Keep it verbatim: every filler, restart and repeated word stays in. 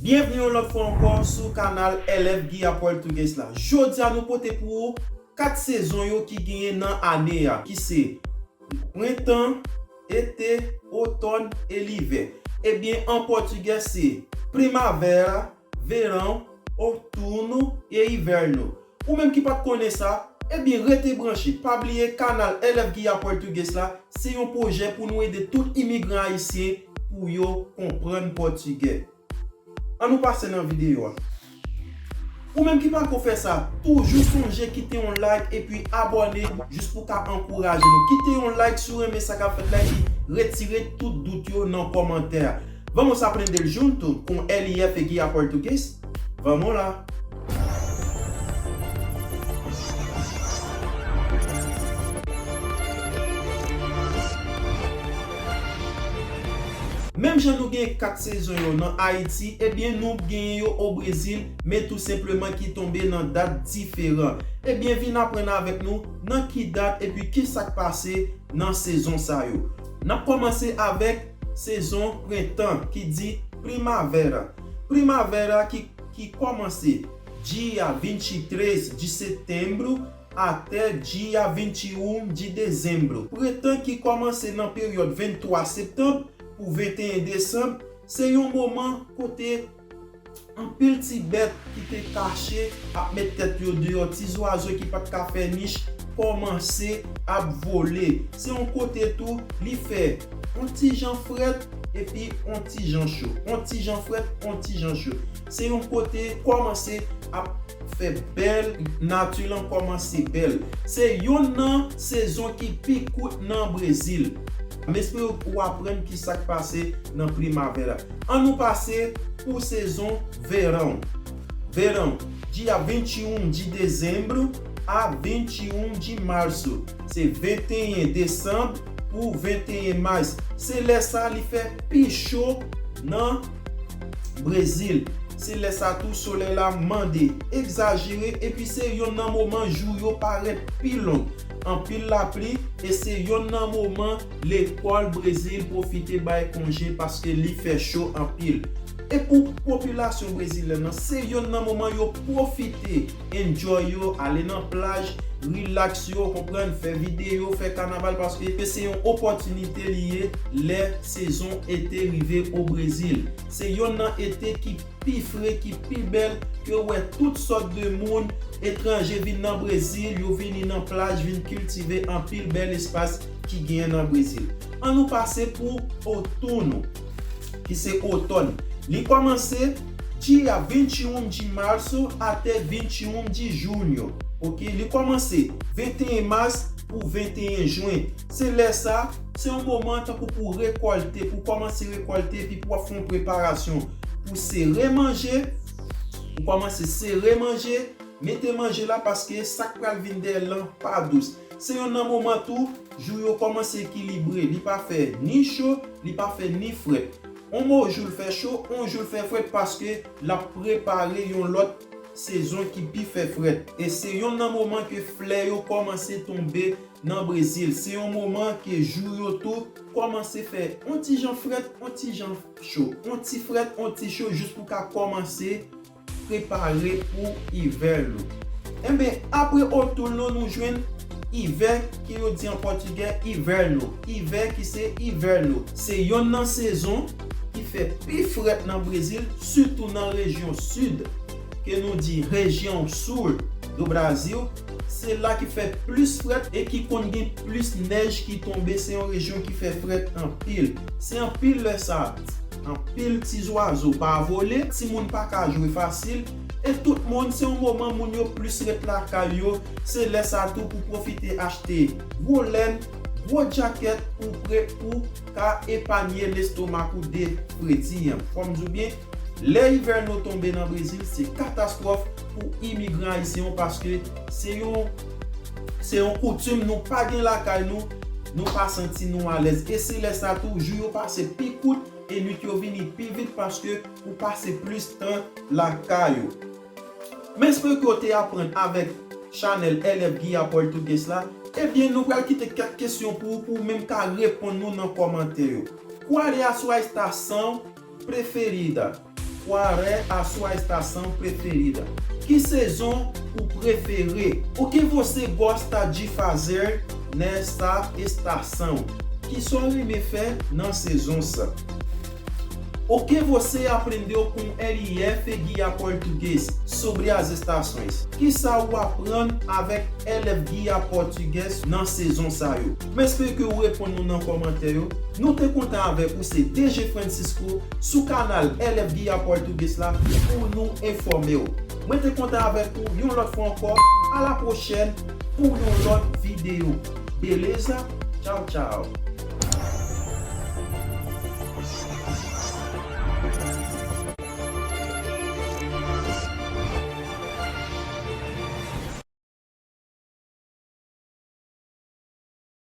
Byenvni yon lòt fwa ankò sou kanal L F Guia Português la. Jodi a nou pote pou ou kat sezon yo ki genyen nan ane a, ki se prentan, ete, otòn e livè. Ebyen, an pòtigè se primavera, verão, outono e inverno. Ou menm ki pa t konnen sa, ebyen rete branche. Pa bliye kanal L F Guia Português la, se yon pwojè pou nou ede tout imigran ayisyen pou yo konprann pòtigè. Ann nou pase nan videyo a. Ou menm ki pako fè sa, toujou sonje kite yon like epi abòne jis pou ka ankouraje nou. Kite yon like si w renmen sa k ap fèt la epi retire tout dout yo nan kòmantè a. Vamos aprender junto com L F Guia Português? Vamos lá! Menm jan nou gen kat sezon yo nan Ayiti, ebyen nou genyen yo o Brezil, men tou senpleman ki tonbe nan dat diferan. Ebyen vin aprann avèk nou nan ki dat epi ki sa k pase nan sezon sa yo. N ap kòmanse avèk sezon prentan ki di primavera. Primavera ki, ki kòmanse dia vinte e três de setembro até dia vinte e um de dezembro. Prentan ki kòmanse nan peryòd venntwa septanm pou venteyen desanm, se yon moman kote anpil ti bèt ki te kache ap met tèt yo deyò, ti zwazo ki pa t ka fè nich kòmanse ap vole. Se yon kote tou li fè on ti jan frèt epi on ti jan cho, on ti jan frèt, on ti jan cho. Se yon kote kòmanse ap fè bèl, nati lan kòmanse bèl. Se yonn nan sezon ki pi kout nan Brezil. M espere w aprann ki sa k pase nan primavera. Ann nou pase pou sezon verão. Verão, dia vinte e um de dezembro a vinte e um de março. Se venteyen desanm pou venteyen mas. Se lè sa li fè pi cho nan Brezil. Se lè sa tou solèy la mande egzajere epi se yonn nan moman jou yo parèt pi long. Anpil lapli e se yonn nan moman lekòl Brezil pwofite bay konje paske li fè cho anpil. E pou popilasyon brezilyèn nan, se yonn nan moman yo pwofite enjoy yo, ale nan plaj, relax yo, konprann, fè videyo, fè kanaval, paske se yon opòtinite li ye lè sezon ete rive o Brezil. Se yonn nan ete ki pi fre, ki pi bèl, ke w wè tout sòt de moun etranje vin nan Brezil, yo vini nan plaj, vin kiltive anpil bèl espas ki genyen nan Brezil. Ann nou pase pou outono, ki se otòn. Li kòmanse dia vinte e um de março até vinte e um de junho. Ok, li kòmanse venteyen mas pou venteyen jen. Se lè sa, se yon moman tankou pou rekòlte, pou kòmanse rekòlte, epi pou w ap fè yon preparasyon pou sere manje, pou kòmanse sere manje, mete manje la paske sa k pral vin dèyè l lan pa dous. Se yonn nan moman tou, jou yo kòmanse ekilibre, li pa fè ni cho, li pa fè ni frèt. On mo jou l fè cho, on jou l fè frèt paske l ap prepare yon lòt sezon ki pi fè frèt. E se yonn nan moman ke flè yo kòmanse tonbe nan Brezil. Se yon moman ke jou yo tou kòmanse fè on ti jan frèt, on ti jan cho, on ti frèt, on ti cho, jis pou ka kòmanse prepare pou ivè yo. Enben, apre outono, nou jwenn ivè, ke yo di an pòtigè inverno. Ivè ki se inverno. Se yonn nan sezon ki fè pi frèt nan Brezil, sitou nan rejyon sid, ke nou di região sul do Brasil. Se la ki fè plis frèt e ki konn gen plis nèj ki tonbe. Se yon rejyon ki fè frèt anpil. Se anpil lè sa, anpil ti zwazo pa vole, timoun pa ka jwe fasil, e tout moun, se yon moman moun yo plis ret lakay yo. Se lè sa tou pou pwofite achte gwo lèn, gwo djakèt pou pre, pou ka epanye lestomak ou de fredi an. Fò m di w byen, lè ivèno tonbe nan Brezil, se katastwòf pou imigran ayisyen yo, paske se yon, se yon koutim nou pa gen lakay nou, nou pa santi nou alèz. E se lè sa tou, jou yo pase pi kout e nwit yo vini pi vit paske ou pase plis tan lakay ou. M espere ke w te aprann avèk chanèl L F Guia Português la. Ebyen, nou pral kite kèk kesyon pou ou, pou ou menm ka reponn nou nan kòmantè yo. Qual é a sua estação preferida? Qual é a sua estação preferida? Que sezon ou prefere? O que você gosta de fazer nessa estação? Kisa w renmen fè nan sezon sa? O que você aprendeu com L F Guia Português sobre as estações? Kisa ou aprann avèk L F Guia Português nan sezon sa yo? M espere ke ou reponn nou nan kòmantè yo. Nou te kontan avèk ou, se D J Francisco sou kanal L F Guia Português la pou nou enfòme w. Mwen te kontan avèk ou yon lòt fwa ankò. A la pwochèn pou yon lòt videyo. Beleza? Tchau, tchau.